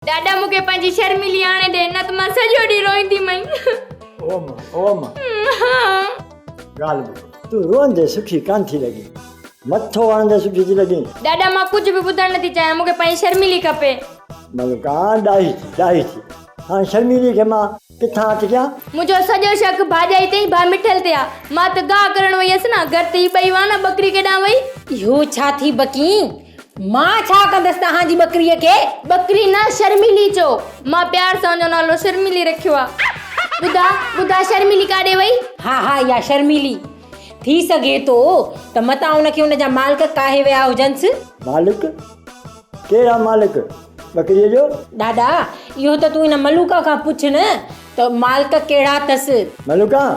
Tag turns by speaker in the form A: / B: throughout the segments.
A: ڏاڏا مون کي پنهنجي شرميلي آڻي ڏي نه ته مان سڄو ڏينهن روئيندي مئين.
B: او اما او اما ڳالهه ٻڌ تون روئندي سٺي ڪانه ٿي لڳين مٿو هڻندي سٺي ٿي لڳين.
A: ڏاڏا مان ڪجهه به ٻڌڻ نٿي چاهيان مون کي پنهنجي شرميلي کپي.
B: ملڪا ڏاهي ٿي ڏاهي ٿي هاڻي شرميلي کي مان ڪٿان هٿ ڪيان.
A: منهنجو سڄو شڪ ڀاڄائي تي ۽ ڀاء مٺل تي آ. مان ته گاهه ڪرڻ وئي هيس نه گهر ته هي ٻئي وئا نه ٻڪري ڪيڏانهن وئي.
C: اهو ڇا ٿي بڪين؟ مان ڇا ڪندس توهان جي ٻڪريء کي؟
A: ٻڪري نه شرميلي چئو. مان پيار سان ان جو نالو شرميلي رکيو آ. ٻڌاء ٻڌاء شرميلي ڪاڏي وئي؟
C: ها ها اها شرميلي. ٿي سگهي ٿو ته متان ان کي ان جا مالڪ ڪاهي ويا هجنس.
B: مالڪ؟ ڪهڙا مالڪ؟ ٻڪريء جو؟
C: ڏاڏا، اهو ته تون هن ملوڪا کان پڇ نه ته مالڪ ڪهڙا اٿس.
B: ملوڪا،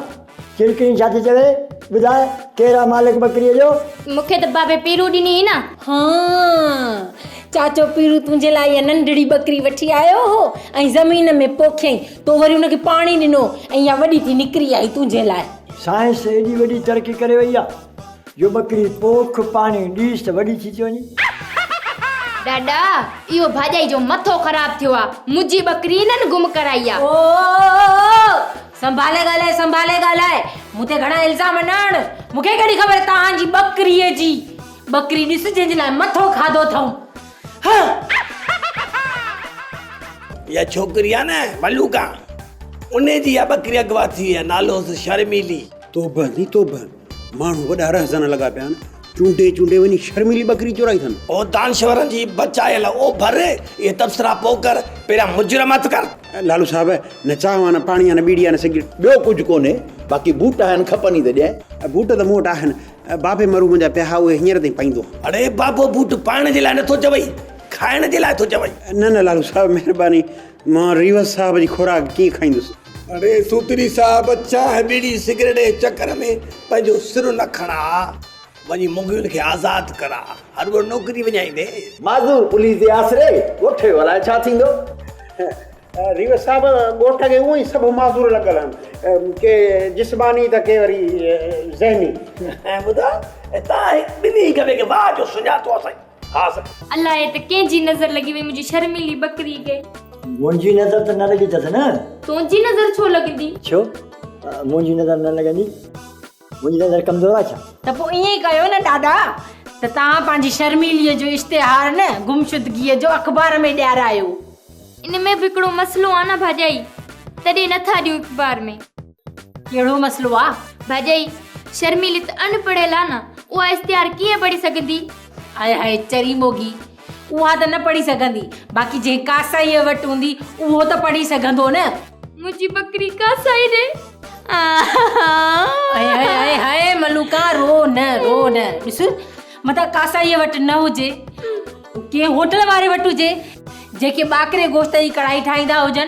B: چرڪڻي ڇا ٿي چوي؟ ٻڌاء، ڪهڙا مالڪ ٻڪريء جو؟
A: مون کي ته بابي پيرو ڏني هئي نه.
C: ها، چاچو پيرو تنهنجي لاء اها ننڍڙي ٻڪري وٺي آيو هو ۽ زمين ۾ پوکيائين. تو وري ان کي پاڻي ڏنو ۽ اها وڏي ٿي نڪري آئي تنهنجي لاء.
B: سائنس ايڏي وڏي ترقي ڪري وئي آهي. جو ٻڪري پوک پاڻي ڏيس ته وڏي ٿي ٿي وڃي.
A: ڏاڏا اهو ڀاڄائي جو مٿو خراب ٿيو آ منهنجي ٻڪري هنن گم ڪرائي آ.
C: او او سنڀالي ڳالهاء سنڀالي ڳالهاء مون تي گهڻا الزام نه هڻ مون کي ڪهڙي خبر توهان جي ٻڪريء جي ٻڪري ڏس جنهن جي لاء مٿو کاڌو اٿئون هه.
D: اها ڇوڪري آ نه ملوڪا انهي جي اها ٻڪري اغوا ٿي آ نالو هوس شرميلي.
E: توبه ني توبه ماڻهو وڏا رهزن لڳا پيا آهن، چونڊي چونڊي وڃي شرميلي ٻڪري چورائي اٿن.
D: او دانشورن جي بچايل او ڀر، اهي تبصرا پوء ڪر، پهريان مجرم هٿ ڪر.
E: لالو صاحب، نه چانهه آ نه پاڻي آ نه ٻيڙي آ نه سگريٽ.
F: ٻيو ڪجهه ڪونهي، باقي بوٽ آهن کپن ئي ته ڏيانء.
E: بوٽ ته مون وٽ آهن، بابي مرحوم جا پيا ها، اهي هينئر تائين پائيندو هان.
D: اڙي بابو بوٽ پائڻ جي لاء نٿو چوئي، کائڻ جي لاء ٿو چوئي.
E: نه نه لالو صاحب مهرباني، مان ريوس صاحب جي خوراڪ ڪيئن کائيندس.
D: اڙي سوتري صاحب چانهه ٻيڙي سگريٽ جي چڪر ۾ پنهنجو سر نه کڻاء، وڃي مغوين کي آزاد ڪراء، هروڀرو نوڪري وڃائيندين.
F: معذور پوليس جي آسري ڳوٺ جو الائي ڇا ٿيندو.
E: ريوس صاحب ڳوٺ کي اونئن ئي سڀ معذور لڳل آهن، ڪي جسماني ته ڪي وري ذهني.
D: ۽ ٻڌاء تان ٻنهي هڪ ٻئي کي واهه جو سڃاتو آ سائين. ها سائين.
A: الاء ته ڪنهن جي نظر لڳي وئي منهنجي شرميلي ٻڪري کي.
B: منهنجي نظر ته نه لڳي اٿس نه؟
A: تنهنجي نظر ڇو لڳندي؟
B: ڇو؟ منهنجي نظر نه لڳندي؟ منهنجي نظر ڪمزور آهي ڇا؟
C: ته پوء ائين ئي ڪيو نه ڏاڏا ته توهان پنهنجي شرميليء جو اشتهار نه گمشدگيء جو اخبار ۾ ڏيارايو.
A: ان ۾ به هڪڙو مسئلو آ نه ڀاڄائي، تڏهن نٿا ڏيون اخبار ۾.
C: ڪهڙو مسئلو آ؟
A: ڀاڄائي، شرميلي ته اڻ پڙهيل آ نه، اها اشتهار ڪيئن پڙهي سگهندي؟
C: آئي هائي چري موڳي، اها ته نه پڙهي سگهندي، باقي جنهن ڪاسائيء وٽ هوندي، اهو ته پڙهي سگهندو نه.
A: منهنجي ٻڪري ڪاسائي ڏي.
C: آئي هائي آئي هائي ملوڪا رو نه رو نه، ڏس متان ڪاسائيء وٽ نه هجي، ڪنهن هوٽل واري وٽ هجي، جيڪي ٻاڪري گوشت جي ڪڙهائي ٺاهيندا هجن.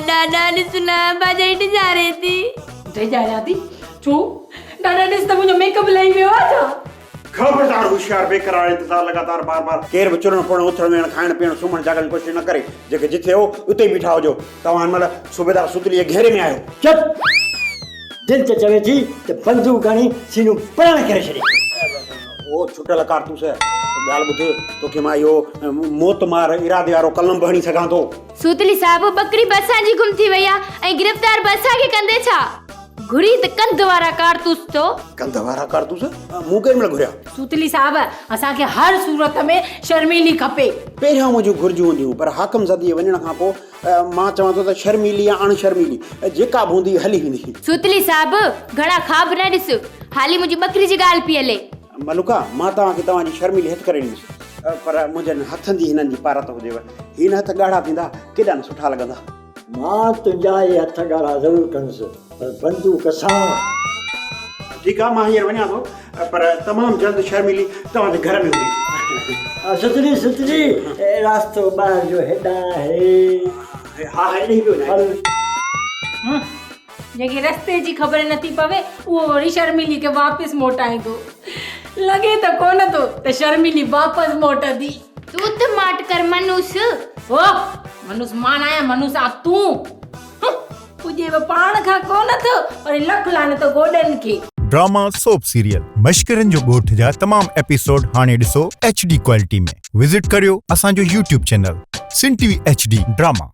A: ڏاڏا ڏس نه ڀاڄائي ڊيڄاري ٿي.
C: ڊيڄاريان ٿي؟ ڇو؟ ڏاڏا ڏس ته منهنجو ميڪ اپ لهي ويو آهي ڇا؟
E: خبردار هوشيار بيقرار انتظار لڳاتار بار بار ڪير به چرڻ پرڻ اٿڻ ويهڻ کائڻ پيئڻ سمهڻ جاڳڻ جي ڪوشش نه ڪري جيڪي جٿي هو اتي ئي بيٺا هجو توهان هن مهل صوبيدار ستلي جي گهيري ۾ آهيو.
B: چپ! دل ته چوي ٿي ته بندوق هڻي سينو پراڻ ڪري ڇڏيان.
E: او ڇٽل ڪارتوس، ڳالهه ٻڌ، توکي مان اهو موت مار ارادي وارو قلم به هڻي سگهان ٿو.
A: سوتلي صاحب، ٻڪري به اسان جي گم ٿي وئي آ ۽ گرفتار به اسان کي ڪندي ڇا؟ گهري ته ڪنڌ وارا ڪارتوس ٿو.
E: ڪنڌ وارا ڪارتوس؟ مون ڪيڏي مهل گهريا؟
C: سوتلي صاحب، اسان کي هر صورت ۾ شرميلي کپي.
E: پهريان منهنجون گهرجون هونديون هيون، پر حاڪم زادي جي وڃڻ کان پوء مان چوان ٿو ته شرميلي يا اڻ شرميلي، جيڪا به هوندي هلي ويندي.
A: سوتلي صاحب، گهڻا خواب نه ڏس، حالي منهنجي ٻڪري جي ڳالهه پئي هلي.
E: ملوڪا، مان توهان کي توهان جي شرميلي هٿ ڪري ڏيندس، پر منهنجن هٿن جي هنن جي پارت هجيو. هي نه هٿ ڳاڙها ٿيندا، ڪيڏا نه سٺا لڳندا.
B: مان تنهنجا اهي هٿ ڳاڙها ضرور ڪندس، پر بندوق سان.
E: ٺيڪ آ، مان هينئر وڃان ٿو، پر تمام جلد شرميلي توهان جي گهر ۾ هوندي.
B: ستلي، ستلي، راستو ٻاهر جو هيڏانهن آهي.
E: ها، ها، هيڏانهن ئي پيو وڃان.
B: هل.
C: جنهن کي رستي جي خبر نٿي پوي، اهو وري شرميلي کي واپس موٽائيندو. لڳي ته ڪونه ٿو ته شرميلي واپس موٽندي.
A: تون ته ماٺ ڪر منوس.
C: هو، منوس مان ناهيان، منوس آ تون. هه، پڄي به پاڻ کان ڪونه ٿو، وري لک لعنت گوڏن کي.
G: ڊراما سوپ سيريل مشڪرن جو ڳوٺ جا تمام ايپيسوڊ هاڻي ڏسو ايڇ ڊي ڪوالٽي ۾ وزٽ ڪريو اسان جو YouTube channel Sindh T V H D drama.